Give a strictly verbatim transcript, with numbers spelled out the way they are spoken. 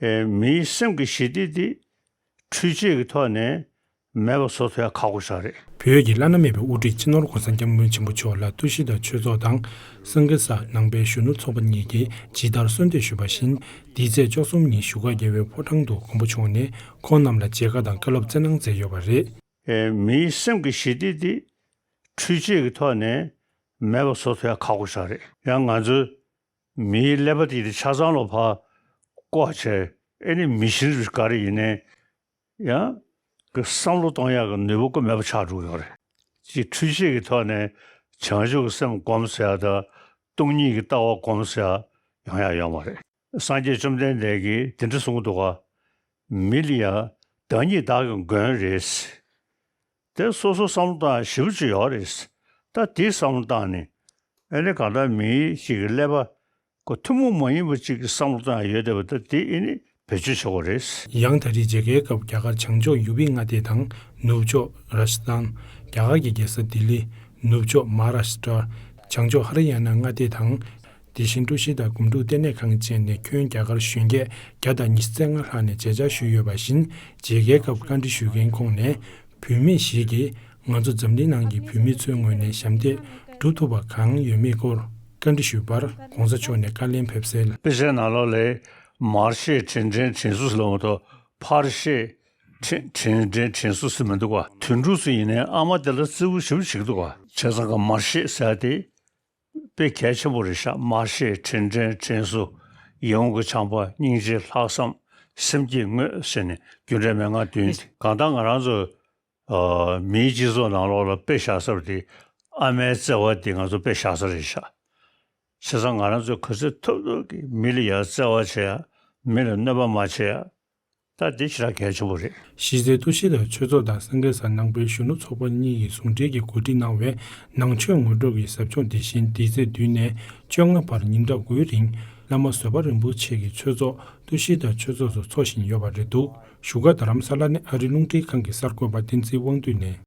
ཨེ། མིའི་སེམས་ཀྱི་ཞི་བདེ་འདི་འཕྲུལ་ཆས་ཀྱི་ཐོག་ནས་མེད་པ་བཟོ་ཐུབ་ཡ་ཁག་པོ་ཞིག་རེད། བོད་ཀྱི་བླ་ན་མེད་པའི་དབུ་ཁྲིད་སྤྱི་ནོར་༸གོང་ས་༸སྐྱབས་མགོན་ཆེན་པོ་མཆོག་ལ་ཏུ་ཤི་ད་ཆོས་ཚོགས་དང་སེང་གེ་གཟར་ནང་པའི་གཞོན་ནུ་ཚོགས་པ་གཉིས་ཀྱིས་ཇི་ལྟར་གསོལ་འདེབས་ཞུས་པ་བཞིན། འདི་ཚེས་བཅུ་གསུམ་ཉིན་བཞུགས་སྒར་རྒྱལ་བའི་ཕོ་བྲང་དུ་མགོན་པོ་མཆོག་ནས་ཁོང་རྣམས་ལ་མཇལ་ཁ་དང་བཀའ་སློབ་སྩལ་གནང་མཛད་ཡོད་པ་རེད། ཨེ། མིའི་སེམས་ཀྱི་ཞི་བདེ་འདི་འཕྲུལ་ཆས་ཀྱི་ཐོག་ནས་མེད་པ་བཟོ་ཐུབ་ཡ་ཁག་པོ་ཞིག་རེད། ཡང་ང་ཚོའི་མིའི་ཀླད་པ་དེ་ཆ་ཚང་ལ་ཕར་བཀོག་བྱས། ཨེ་ནི་མི་ཤི་རིགས་ག་རེ་ཡིན་ནའི་ཡང་གི་བསམ་བློ་གཏོང་ཡག་གི་ནུས་པ་ཀུན་མེད་པ་ཆགས་འགྲོ་གི་ཡོད་རེད། ཅིག་འཕྲུལ་ཆས་ཀྱི་ཐོག་ནས་བྱང་ཆུབ་ཀྱི་སེམས་སྒོམ་ཟེར་ཡ་དང་སྟོང་ཉིད་ཀྱི་ལྟ་བ་སྒོམ་ཟེར་ཡ་ཡོང་ཡག་ཡོད་མ་རེད། སངས་རྒྱས་བཅོམ་ལྡན་འདས་ཀྱིས་དེ་འདྲ་གསུང་གི་འདུག་ག། མི་ལ་ཡ་བདག་ཉིད་བདག་གི་མགོན་རེད། དེ་སོ་སོ་བསམ་བློ་བཏང་ཡ་ཞེ་པོ་ཅིག་ཡོད་རེད། ད་དེ་བསམ་བློ་བཏང་ནས་ཨེ་ནི་གང་ལྟར་མིའི་ཞིག་གི་ཀླད་པ་ཁོ་ཐུན་མོང་མ་ཡིན་པ་ཅིག་གི་བསམ་བློ་བཏང་ཡ་ཡོད་བསྡད་པ་ད་དེ་ཨེ་ནི་བེད་སྤྱོད་བྱེད་དགོས་རེད། ཡང་ད་རེས་མཇལ་ཁའི་སྐབས་རྒྱ་གར་བྱང་ཕྱོགས་ཡུ་པི་མངའ་སྡེ་དང་ནུབ་ཕྱོགས་རཱ་ཇ་སི་ཐན། རྒྱ་གར་གྱི་རྒྱལ་ས་ལྡི་ལི། ནུབ་ཕྱོགས་མ་ཧཱ་རཱ་ཤི་ཏྲ། བྱང་ཕྱོགས་ཧ་རི་ཡ་ན་མངའ་སྡེ་དང་། དེ་བཞིན་ཀྲུའུ་ཞི་དང་སྒོམ་སྒྲུབ་ལྟེ་གནས་ཁང་བཅས་ནས་ཁྱོན་རྒྱ་གར་གཞོན་སྐྱེས་བརྒྱ་དང་ཉི་ཤུ་རྩ་ལྔ་ལྷག་ནས་མཇལ་བཅར་ཞུས་ཡོད་པ་བཞིན། མཇལ་ཁའི་སྐབས་བཀའ་འདྲི་ཞུ་མཁན་ཁོངས་ནས། བུད་མེད་ཞིག་གིས་ང་ཚོ་འཛམ་གླིང་ནང་གི་བུད་མེད་ཚོའི་ངོས་ནས་ཞབས་འདེགས་སྒྲུབ་ཐུབ་པ་གང་ཡོད་མེད་སྐོར་བཀའ་འདྲི་ཞུས་པར། ༸གོང་ས་མཆོག་ནས་བཀའ་ལན་ཕེབས་གསལ། དཔེ་ཆའི་ནང་ལོགས་ལ་མར་ཤེས་དྲིན་དྲན་དྲིན་གཟོ་ཟེར་ལབ་མ་གཏོགས། ཕར་ཤེས་དྲིན་དྲིན་དྲན་དྲིན་གཟོ་ཟེར་མི་འདུག་ག། དུད་འགྲོ་ཚོ་ཡིན་ནའི་ཨ་མ་དེ་ལ་བརྩི་བ་ཞེ་པོ་བྱེད་ཀྱི་འདུག་ག། བྱས་ཙང་ག་མར་ཤེས་ཟེར་ཡ་དེ་དཔེ་གལ་ཆེན་པོ་རེད་ཤག། མར་ཤེས་དྲིན་དྲན་དྲིན་གཟོ། ཡིད་འོང་གི་བྱམས་པ། སྙིང་རྗེ། ལྷག་བསམ། སེམས་བསྐྱེད། དངོས་ཟེར་ནས་རྒྱུ་འབྲས་མན་ངག་བདུན། གང་ལྟར་ང་རང་ཚོ་ཨ། མིའི་སྤྱི་ཚོགས་ནང་ལོགས་ལ་དཔེ་བཞག་ས་དེ་ཨ་མའི་བརྩེ་བ་དེ་ང་ཚོ་དཔེ་བཞག་ས་རེད་ཤག། བྱས་ཙང་ང་རང་ཚོས་ག་ཚོད་ཐུབ་ཐུབ་ཀྱིས་མི་ལ་ཡ་བརྩེ་བ་བྱེད་ཡ། མི་ལ་གནོད་པ་མ་བྱེད་ཡ། ད་འདི་ཞེ་དྲག་གལ་ཆེན་པོ་རེད། གཞི་རྩའི་ཏུ་ཤི་ད་ཆོས་ཚོགས་དང་སེང་གེ་གཟར་ནང་པའི་གཞོན་ནུ་ཚོགས་པ་གཉིས་ཀྱིས་ཟུང་འབྲེལ་གྱིས་གོ་སྒྲིག་གནང་བའི་ནང་ཆོས་ངོ་སྤྲོད་ཀྱི་ཟབ་སྦྱོང་འདི་བཞིན་འདི་ཚེས་བདུན་ནས་བཅོ་ལྔ་བར་ཉིན་གྲངས་དགུའི་རིང་བླ་མ་བཟོད་པ་རིན་པོ་ཆེ་གི་ཆོས་ཚོགས་ཏུ་ཤི་ད་ཆོས་ཚོགས་སུ་འཚོགས་བཞིན་ཡོད་པ་རེད་འདུག། བཞུགས་སྒར་རྡ་རམ་ས་ལ་ནས་ཨ་རིའི་རླུང་འཕྲིན་ཁང་གི་གསར་འགོད་པ་བསྟན་འཛིན་དབང་འདུས་ནས།